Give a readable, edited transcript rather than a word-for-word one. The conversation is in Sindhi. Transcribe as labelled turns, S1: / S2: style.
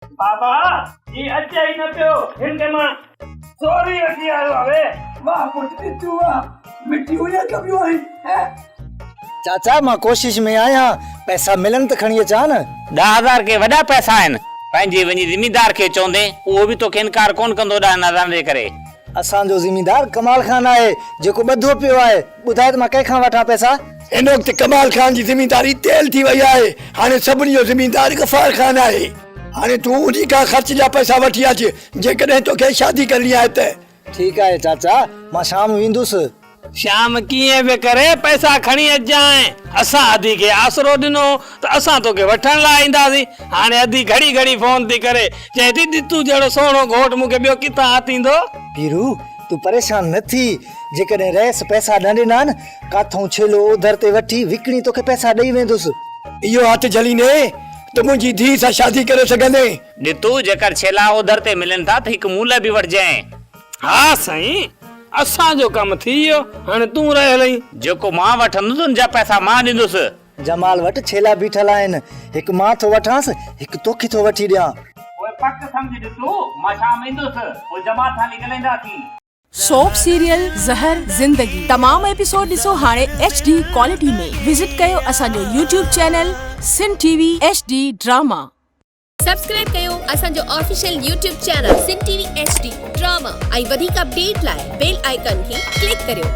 S1: بابا هي اچي ئي نه پيو، هن کي مان زوري وٺي آيو آهي.
S2: واهه پٽ ڏتو واهه، مٺيون يا ڪبيون آهن هه.
S3: چاچا مان ڪوشش ۾ آهيان، پئسا ملن ته کڻي اچان نه.
S4: 10,000 ڪي وڏا پئسا آهن، پنهنجي وڃي زميندار کي چوندين، اهو به توکي انڪار ڪونه ڪندو ڏهن هزارن جي ڪري.
S3: اسان جو زميندار ڪمال خان آهي، جيڪو ٻڌو پيو آهي، ٻڌاء ته مان ڪنهن کان وٺان پئسا؟
S2: هن وقت ڪمال خان جي زمينداري تيل ٿي وئي آهي، هاڻي سڀني جو زميندار غفار خان آهي. هاڻي تون انهي کان خرچ جا پئسا وٺي اچ، جيڪڏهن توکي شادي ڪرڻي آهي ته.
S3: ٺيڪ آهي چاچا، مان شام ويندس.
S1: شام ڪيئن به ڪري پئسا کڻي اچجانء. اسان ادي کي آسرو ڏنو هو ته اسان توکي وٺڻ لاء اينداسين. هاڻي ادي گهڙي گهڙي فون ٿي ڪري. چئي ٿي ڏتو جهڙو سهڻو گهوٽ مون کي ٻيو ڪٿان هٿ ايندو.
S3: پيرو، تون پريشان نه ٿي. جيڪڏهن رئيس پئسا نه ڏنا نه، ڪاٿئون ڇيلو اوڌر تي وٺي وڪڻي توکي پئسا ڏئي ويندس.
S2: اهو هٿ جهليندين ته منهنجي ڌيء سان شادي ڪري سگهندين.
S4: ڏتو، جيڪر ڇيلا اوڌر تي ملن ٿا ته هڪ مون لاء به وٺجانء.
S1: ها سائين، اسان جو ڪم ٿي ويو، هاڻي تون رهيل آهين.
S4: جيڪو مان وٺندس ان جا پئسا مان ڏيندس.
S3: جمال وٽ ڇيلا بيٺل آهن، هڪ مان ٿو وٺانس، هڪ توکي ٿو وٺي ڏيان.
S4: پوء پڪ سمجهه ڏتو، مان شام ايندس، پوء جمال سان هلي ڳالهائينداسين.
S5: سوپ سيريل زهر زندگي تمام ايپيسوڊ ڏسو هاڻي ايڇ ڊي ڪوالٽي ۾ وزٽ ڪيو اسان جو YouTube channel Sindh T V H D drama.
S6: Subscribe ڪيو اسان جو official YouTube channel Sindh T V H D drama ۽ وڌيڪ اپڊيٽ لاء بيل آئيڪان کي ڪلڪ ڪريو.